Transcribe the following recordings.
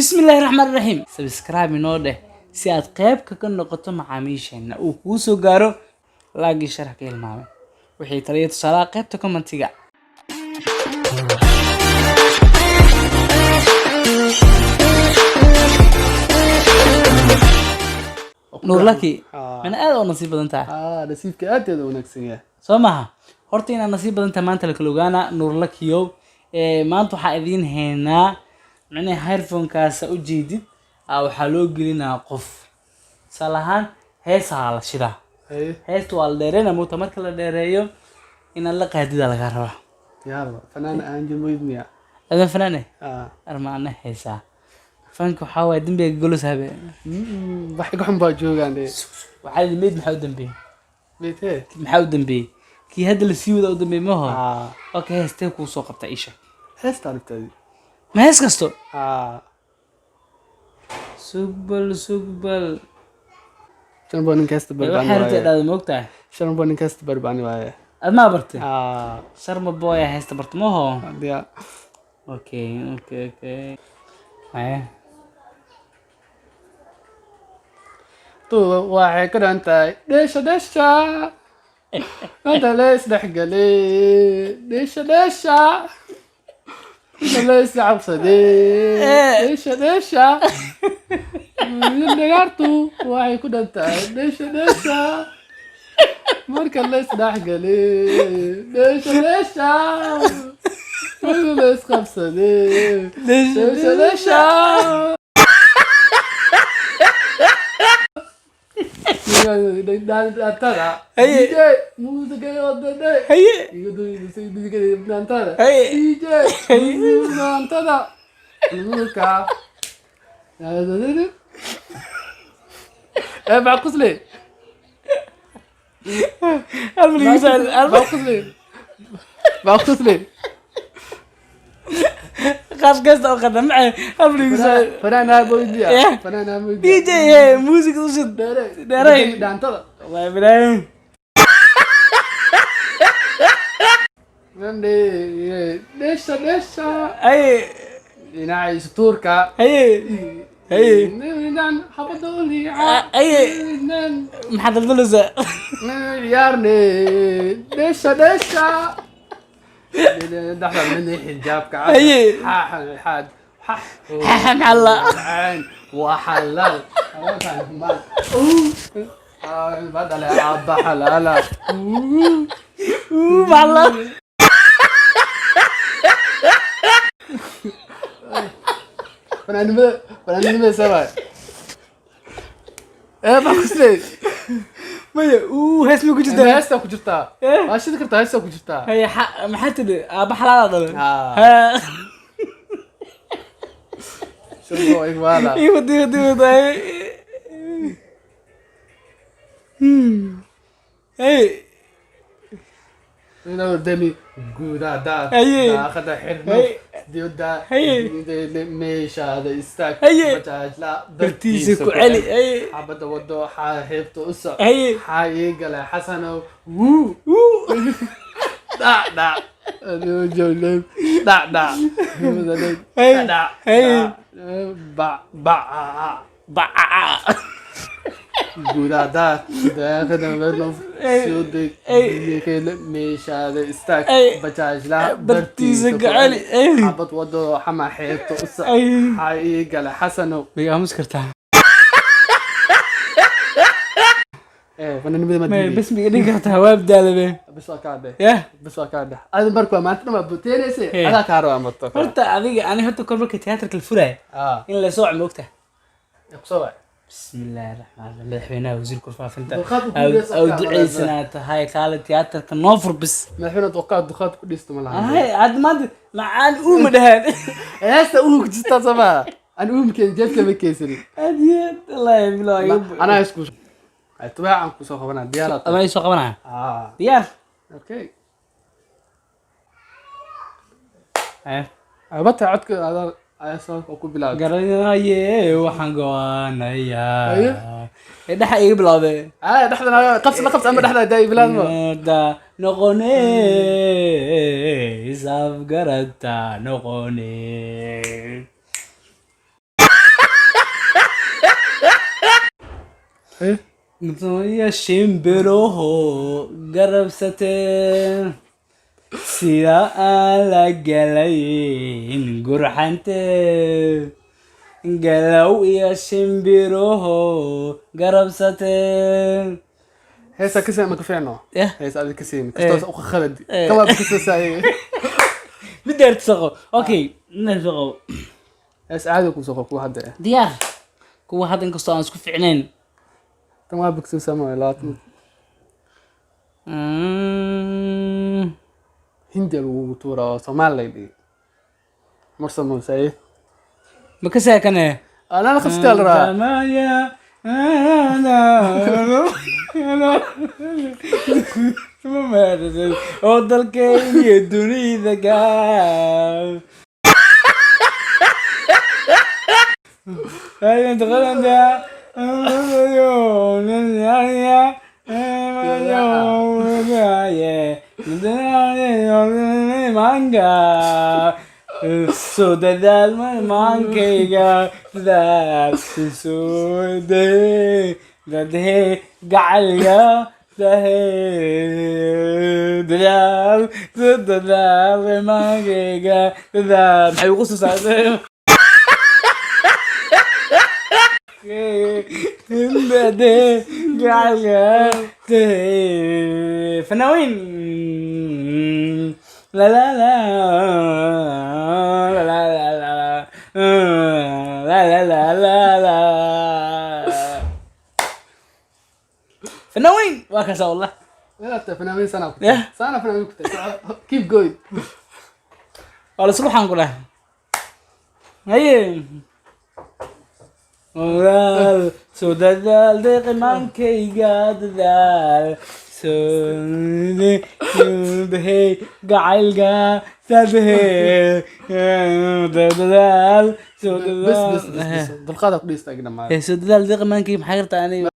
Bismillaahi raxmaani raxiim. Subscribe inoo dheh si aad qayb kaga noqoto macaamiisheena uu kuu soo gaaro laagii sharax ka hilmaamay. Wixii taliya tusaalaha qaybta commentiga. Nuur Lucky, mana aad oo nasiib badan tahay. Aa, nasiibka aad aad u wanaagsan yahay. Soo maha? Horta inaad nasiib badan tahay maanta la kala ogaana. Nuur Luckiyow, maanta waxaa idiin haynaa micnaha headphone-kaasa u jeedid, waxaa loo gelinaa qof. Tusaale ahaan, heesaa la shidaa. Heesta waa la dheereynaa moogta. Marka la dheereeyo, inaad la qaadida lagaa rabaa. Diyaar ba fanaan aan jirmoyd miya? Adan fanaane armaana heesaa fanka waxaa waaye dembiga golos habe. Wax iga xun baa joogaan de. Waxaa yidhi meyd maxaa u dambeeyey? Meetee? Maxaa u dambeeyey? Kii hadda la sii wada u dambeeyey maho. Okay, heestee kuu soo qabta isha? Heesta aragtadi. Ma hees kasto? Sugbal, sugbal. Shan baa ninka heesta barbani Waxaa rabtay waaye. Dhahda moogtahay. Shan baa ninka heesta barbani waaye. Aad maa bartay? Sharma Boya heesta barta maho. Diyaar. Okay, haya. Tuuba waxay ka dhan tahay dheesha dheesha maanta la isdhexgalay, dheesha dheesha inta la iscabsaday, dheesha dheesha dhagaartu waxay ku dhan tahay dheesha dheesha marka la isdhexgalay, dheesha dheesha marka la isqabsaday, dheesha dheesha. Dhaantada. Haye. DJ muusiga wadada. Haye. Dhaantada. Haye. DJ dhaantada muuka ee baa qusle. Baa qusle, baa qusle. Qaas kasta oo qada maca afrigiisa. Fanaan haa moydiya. Eh. Fanaan haa moydiya. DJ muusiga u shid. Dheere. Dheere. Dhaantada. Wallahi bilahi. Dheesha dheesha. Haye. Dhinaca istuurka. Haye, haye. Dhinacan xabada u liica. Haye. Dhinacan maxaad daldalaysaa? Ciyaarne dheesha dheesha dhexda mid xijaabka. Haye. Xaad. Maxaa la waa xalaal badale aabba xalaala. Maxaa la Fanaanimada, fanaanimada sabay ee baa kusley. Maya, uu hees ma ku jirtaa? Heestaa ku jirtaa. Eh. Waa shidi kartaa, heestaa ku jirtaa. Haye, maxaa tidhi? Aabba xalaala dhalay. Ah. Shirko igwaala. Iwad, iwad, iwad. Haye, haye. Inuu demi gudaada. Haye. Daaqada xidhno. Haye. Dibadda. Haye. Meeshaada istaag. Haye. Bajaajla. Bartiisa ku celi. Haye. Xabadda wado xaa xeebta u soc. Haye. Xaa ii galay Xasanow wuu. Dhac dhac. Adoo joogleeb. Dhac dhac. Haye. Dhac. Haye. Bac bac. Baca. Gudaada daaqada xidhno. Haye. Soo deg. Haye. Meeshaada istaag. Haye. Bajaajla. Bartiisa ku celi. Haye. Xabad wado xama xeebta u soc. Haye. Xaa ii galay Xasanow. May aamus kartaa? Fanaanimada ma May diiday. Bas miga dhigi kartaa? Waa badaalabe. Bas waa kaa dheh. Yah. Bas waa kaa dheh. Adi marka waa maanta dhan waa buteenaysa. Eh. Adaa kaa rabaa marto. Horta adiga ani horta kor marka tiyaatarka la furaya in la soo moogta. Kusoo wac. Bismillaahi raxmaani raxiim. Madaxweynaha, wasiirka warfaafinta. Dulqaad u guuleysa. Aw ducaysanaa tahay, kaale tiyaatarka noo fur bis. Madaxweyne dulqaad ku dhisto ma lahan. Hay, hadda maanta macaan uuma dhahaan. Heesta uhu ku jirtaa soo maa. Ani uhu jeebka ma keensanin. Aad iyo aad, wallaahi bilaa. Anaa isku ay tubaacan kusoo qabanaa diyaar. Ama ay soo qabanaya. Diyaar. Okay. Haye. Bata codka adaa ayaa soo ku bilaabay. Garanaye waxaan go'aanayaa. Haye. Ee dhexa iga bilowday. Dhexdan qabsi la qabsi ama dhexda daa bilaadmo. Da noqone isafgarata noqone. Eh. Gudoomiye shimbiraho garabsatee, sida aan la galayn gurxantee. Galow iyo shimbiraho garabsatee. Heesa kasii ma ka fiicno? Yeah. Heesa adiga kasii kastoo u khalad. Eh. Kala kasoo saayay. Mid dheer saqo, okay, mid dheer saqo. Hees caadi ku soo ku hadda. Diyaar kuwa hadda, inkastoo aan isku ficnayn. Tan waa bogso sama 20. Hindi lagu tuura oo Soomaali lay dhigi. Mursal Muuse. Ma ka saakane? Ana la qabsatay la rabaa. Oo dalkayga dunida gaa. Manga soo dadaal maankayga dadaal soo dadhe gacalga dahe dadaal soo dadaal maankayga dadaal. Maxay ugu soo saartay? Dadhe gacalga dahe fanaawin la la la la la la la la la la la fanaawin waa kaasa wallah. لا فنانين سنة. Yeah. سنة فنانين كنت. Keep going. Waa la isku waxaan ku dhahay haye dadaal soo dadaal deeqimaankayga dadaal soo dahey gacaylga sadhe dadaal soo بس بس dadaal. بس بس dulqaad ku dhista igna ma. Eh, soo dadaal deeqimaankayga. Maxaa kartaa aniga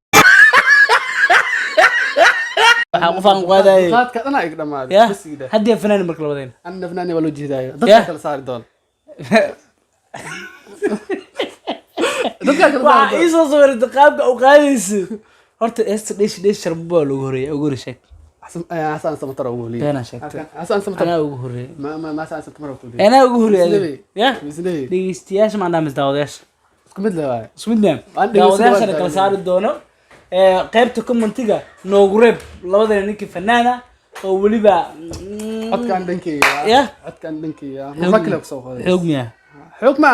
waxaa qof aan qaadayay? Dulqaadka dhan igna ma. Ya. Bas igda. Haddii fanaan marka labadeen. Anna fanaani waa loo jeedaayo. Yeah. Dadka kala saari doon. Dadka kala Waxaa saari doon. ii soo sawiratay qaabka u qaadaysa. Horta heesta dheesh dheesh sharbo baa loogu horeeyay, ugu horey sheeg. Xasan Xasan Samatar ugu horeeyay. Beenaa sheegtay. Xasan Samatar. Anaa ugu horeeyay. Ma Xasan Samatar ugu horeeyay. Anaa ugu horeeyay. Isleey. Ya. Isleey. Dhegeystayaasha ma andhamis daawadayaasha. Isku mid le waay. Isku mid miyaa? Waan dhegeysan. Daawadayaashana Waan kala saari doono. Ee, qaybta commentiga noogu reeb labadana ninkii fanaana oo weliba Codkaan dhankeyga. Yeah. Codkaan dhankeyga. Ma kale ku soo qaaday. Xoog miyaa? Xoog ma.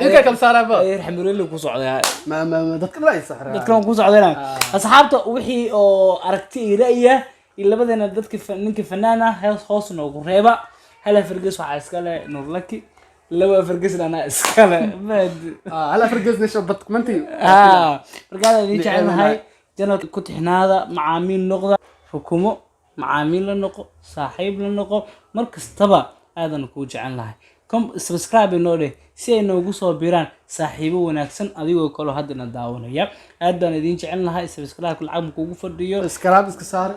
Inka kala saaraaba. Xamureli ku socdaa. Ma dadka la saxraa. Dadkan ku socdana asxaabta wixii oo aragti iyo ra'yi ah iyo labadeena dadka ninkii fanaan ah hees hoos noogu reeba. Hal afarges waxaa iskale Nur Laki, laba afargesna anaa iskale. Ah, hal afar gees nesho bad kumanti. Ah, markaad idin jecelnahay Nicmada. Janalka ku tixnaada, macaamiil noqda, xukumo macaamiil la noqo, saaxiib la noqo, mar kastaba aadan kuu jecel lahay. Com subscribe inoo dheh si ay noogu soo biiraan saaxiibo wanaagsan adigoo kaloo haddana daawanaya. Aad baan idin jecel lahay. Subscribe lacag ma kugu fadhiyo. Subscribe iska saar.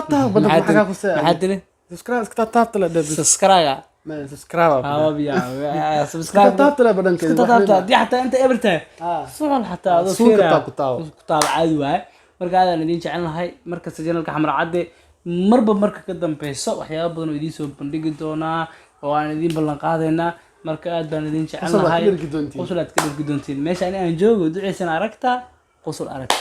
Taab badan maxaa ku maxaa saa. Tiri? Subscribe iska taabta la dhab. Subscribe. Ma subscribe. Hawabiya subscribe. Iska taabta la badankeeda. Iska taabta haddii xataa inta eber tahay. Ah. Socol xataa adoo Suuqa fiiraya. taa ku taabo. Ku taabo caadi waaye. Marka aadaan idin jecel lahay markasta janalka Xamar Cadde marba marka ka dambeyso waxyaaba badan oo idiin soo bandhigi doonaa oo aan idiin ballan qaadaynaa. Marka aad baan idin jecel Qosol aad ka lahay. dhergi doontiin. Qosol aad ka dhergi doontiin. Meesha ani aan joogo duceysan aragtaa, qosol aragtaa.